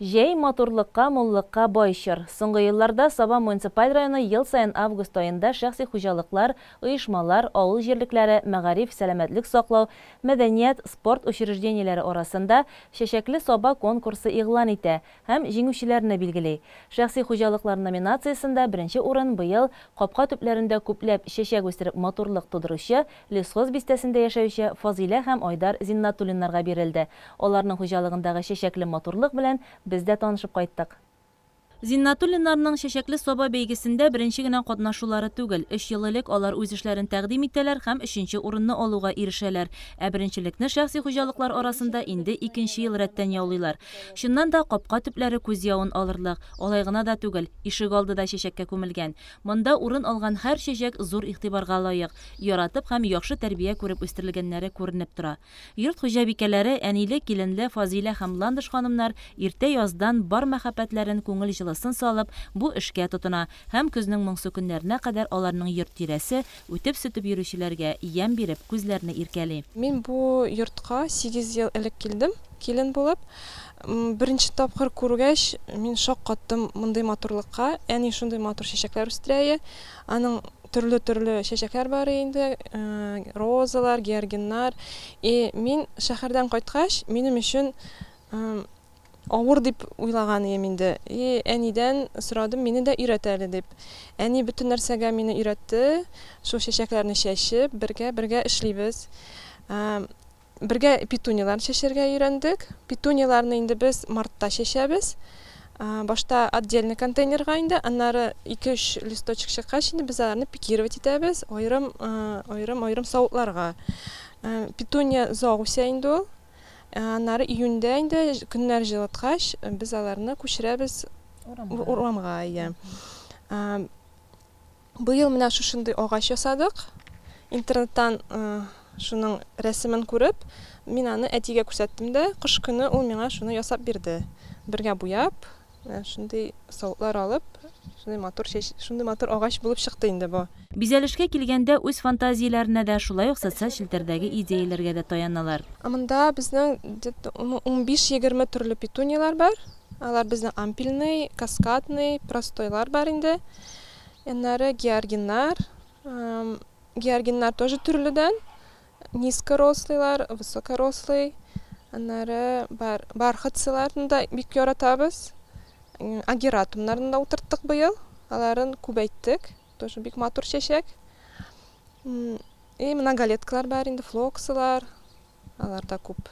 Җәй, матурлыкка, муллыкка бай чор. Соңгы елларда Саба муниципаль районы ел саен август аенда шәхси хуҗалыклар, оешмалар, авыл җирлекләре, мәгариф, сәламәтлек саклау, мәдәният, спорт учреждениеләре арасында Чәчәкле Саба конкурсы игълан итә һәм җиңүчеләрне билгели. Шәхси хуҗалыклар номинациясендә беренче урын быел капка төпләрендә күпләп чәчәк үстереп матурлык тудыручы Лесхоз бистәсендә яшәүче Фазыйлә һәм Айдар Зиннатуллиннарга бирелде. Аларның хуҗалыгындагы чәчәкле матурлык белән без дә танышып кайттык. Зиннатуллиннарның Чәчәкле Саба бәйгесендә беренче генә катнашулары түгел. Өч ел элек алар үз эшләрен тәкъдим итәләр һәм өченче урынны алуга ирешәләр. Ә беренчелекне шәхси хуҗалыклар арасында инде икенче ел рәттән яулыйлар. Чыннан да, капка төпләре күз явын алырлык. Алай гына да түгел, ишегалды да чәчәккә күмелгән. Монда урын алган һәр чәчәк зур игътибарга лаек, яратып һәм яхшы тәрбия күреп үстерелгәннәре күренеп тора. Йорт хуҗабикәләре, әниле-киленле Фазыйлә һәм Ландыш ханымнар иртә яздан бар мәхәббәтләрен, күңел җылысын салып, бу эшкә тотына һәм көзнең моңсу көннәренә кадәр аларның йорт тирәсе, үтеп-сүтеп йөрүчеләргә ямь биреп, күзләрне иркәли. Мин бу йортка 8 ел элек килдем, килен булып. Беренче тапкыр күргәч, мин шаккаттым мондый матурлыкка. Әни шундый матур чәчәкләр үстерә иде. Аның төрле-төрле чәчәкләр бар инде, розалар, георгиннар. И мин шәһәрдән кайткач, минем өчен авыр дип уйлаган идем инде. И әнидән сорадым, мине дә өйрәт әле дип. Әни бөтен нәрсәгә мине өйрәтте. Шул чәчәкләрне чәчеп, бергә-бергә эшлибез. Бергә петуниялар чәчәргә өйрәндек. Петунияларны инде без мартта чәчәбез. Башта отдельный контейнерга инде, аннары 2-3 листочек чыккач инде без аларны пикировать итәбез, аерым аерым аерым савытларга. Петуния озак үсә инде ул. Аннары июньдә инде көннәр җылыткач, без аларны күчерәбез урамга. Иә. Быел менә шушындый агач ясадык. Интернеттан шуның рәсемен күреп, мин аны әтигә күрсәттем дә, кыш көне ул миңа шуны ясап бирде. Бергә буяп, менә шундый савытлар алып, шундый матур чәч, шундый матур агач булып чыкты инде бу. Бизәлешкә килгәндә, үз фантазияләренә дә, шулай ук социаль челтәрдәге идеяләргә дә таяналар. Монда безнең где-то 15-20 төрле петуниялар бар. Алар безнең ампельный, каскадный, простойлар бар инде. Аннары георгиннар. Георгиннар тоже төрледән. Низкорослыйлар, высокорослый. Аннары бар бархатцыларны да бик яратабыз. Агератумнарны да утырттык быел. Аларын күбәйттек. Тоже бик матур чәчәк. И многолеткалар бар инде, флоксылар. Алар да күп.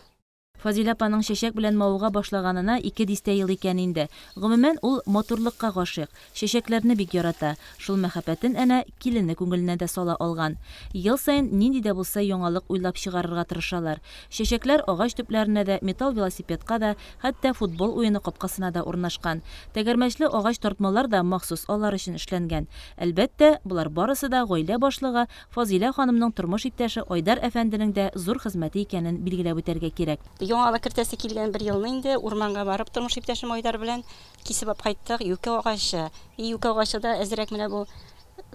Фазилә апаның чәчәк белән мавыга башлаганына ике дистә ел икән инде. Гомумән, ул матурлыкка гашыйк, чәчәкләрне бик ярата. Шул мәхәббәтен әнә килене күңеленә дә сала алган. Ел саен нинди дә булса яңалык уйлап чыгарырга тырышалар. Чәчәкләр агач төпләренә дә, металл велосипедка да, хәтта футбол уены капкасына да урнашкан. Тәгәрмәчле агач тартмалар да махсус алар өчен эшләнгән. Әлбәттә, болар барысы да гаилә башлыгы Фазыйлә ханымның тормыш иптәше Айдар әфәнденең дә зур хезмәте икәнен билгеләп үтәргә кирәк. Яңалык кертәсе килгән бер елны инде урманга барып тормыш иптәшем Айдар белән кисеп алып кайттык юкә агачы. И юкә агачы да әзрәк менә бу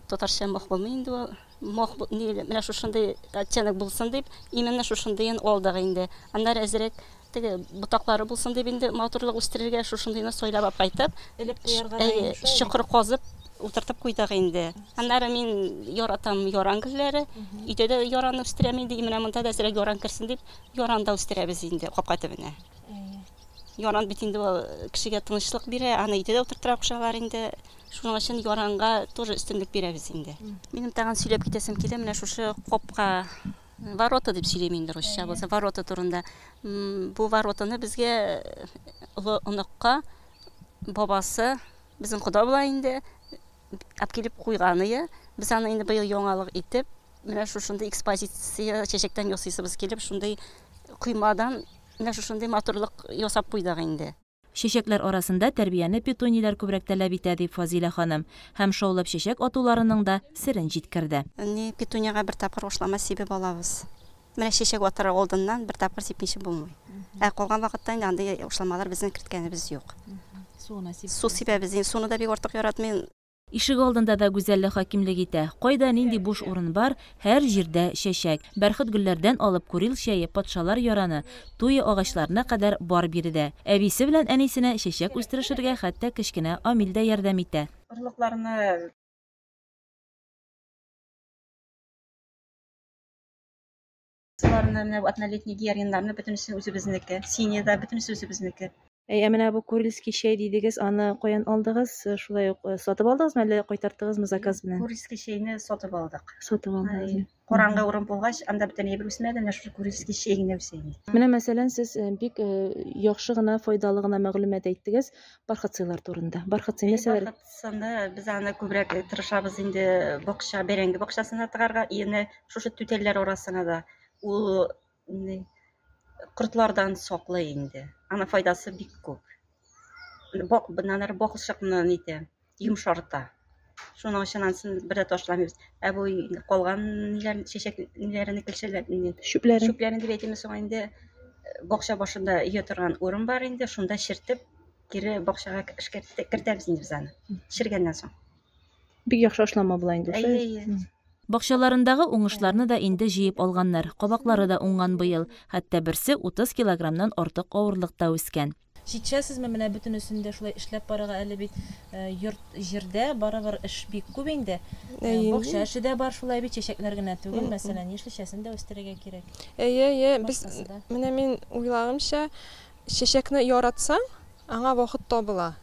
татарча мох булмый инде ул. Мох ни, менә шушындый оттенок булсын дип, именно шушындыен алдык инде. Аннары әзрәк теге ботаклары булсын дип инде матурлык үстерергә шушындыйны сайлап алып кайтып, элеп куярга да инде шулай. Чокыр казып утыртып куйдык инде. Аннары мин яратам яран гөлләре. Өйдә дә яран үстерәм инде. Менә монда да әзрәк яран керсен дип, яран да үстерәбез инде капка төбенә. Яран бит инде ул кешегә тынычлык бирә, аны өйдә дә утыртырга кушалар инде. Шуның өчен яранга тоже өстенлек бирәбез инде. Минем тагын сөйләп китәсем килә, менә шушы капка, ворота дип сөйлим инде русча булса, ворота турында. Бу воротаны безгә олы оныкка бабасы, безнең кода була инде, алып килеп куйганые. Без аны инде быел яңалык итеп, менә шушындый экспозиция чәчәктән ясыйсыбыз килеп, шундый коймадан менә шушындый матурлык ясап куйдык инде. Чәчәкләр арасында тәрбияне петунияләр күбрәк таләп итә, ди Фазилә ханым. Һәм шаулап чәчәк атуларының да серен җиткерде. Ни петунияга бер тапкыр ашлама сибеп алабыз. Менә чәчәк атар алдыннан бер тапкыр сипмичә булмый. Ә калган вакытта инде андый ашламалар безнең керткәнебез юк. Суына сибеп. Су сибәбез инде. Суны да бик артык яратмыйм. Ишек алдында да гүзәллек хакимлек итә. Кайда нинди буш урын бар, һәр җирдә чәчәк. Бәрхет гөлләрдән алып Курил чәе, патшалар яраны, туя агачларына кадәр бар биредә. Әбисе белән әнисенә чәчәк үстерешергә хәтта кечкенә Амил дә ярдәм итә. Орлыкларны Аларны менә бу однолетний георгиннарны бөтенесе үзебезнеке. Синий да бөтенесе үзебезнеке. Әй, ә менә бу курильский чәй дидегез, аны каян алдыгыз? Шулай ук сатып алдыгызмы, әллә кайтарттыгызмы заказ белән? Курильский чәйне сатып алдык. Сатып алдыгыз. Караңгы урын булгач, анда бөтен әйбер үсмәде, менә шушы курильский чәй генә үсә инде. Менә мәсәлән, сез бик яхшы гына, файдалы гына мәгълүмат әйттегез бархатцылар турында. Бархатцы нәрсәләр? Бархатцыны без аны күбрәк тырышабыз инде бакча, бәрәңге бакчасына тыгарга, ине шушы түтәлләр арасына да. Ул кортлардан саклый инде. Аны файдасы бик күп. Бак, быннан бакчыкны нитә, йомшарта. Шуның өчен анысын бер дә ташламыйбыз. Ә бу калган ниләр, чәчәк ниләрен, көлчәләрне, чүпләрен, чүпләрен дип әйтимме соң инде, бакча башында өя торган урын бар инде, шунда чертеп, кире бакчага кертәбез инде без аны. Чергәннән соң. Бик яхшы ашлама була инде. Әйе, әйе. Бакчаларындагы уңышларны да инде җыеп алганнар. Кабаклары да уңган быел. Хәтта берсе 30 килограммнан артык авырлыкта үскән. Җитешәсезме менә бөтенесен дә шулай эшләп барырга, әле бит йорт җирдә барыбер эш бик күп инде. Бакча эше дә бар шулай бит, чәчәкләр генә түгел, мәсәлән, яшелчәсен дә үстерергә кирәк. Әйе, әйе, без менә мин уйлагымча, чәчәкне яратсаң, аңа вакыт табыла.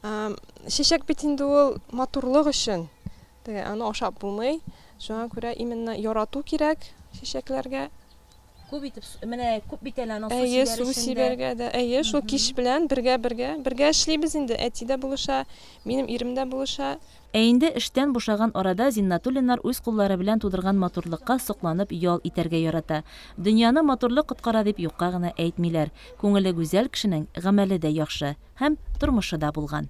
Чәчәк бит инде ул матурлык өчен. Теге аны ашап булмый. Шуңа күрә именно ярату кирәк чәчәкләргә. Күп итеп, менә күп бит әле аның су Әйе, су сибәргә дә. Әйе, шул кич белән бергә-бергә, бергә эшлибез инде. Әти дә булыша, минем ирем дә булыша. Ә инде эштән бушаган арада Зиннатуллиннар үз куллары белән тудырган матурлыкка сокланып ял итәргә ярата. Дөньяны матурлык коткара дип юкка гына әйтмиләр. Күңеле гүзәл кешенең гамәле дә яхшы һәм тормышы да булган.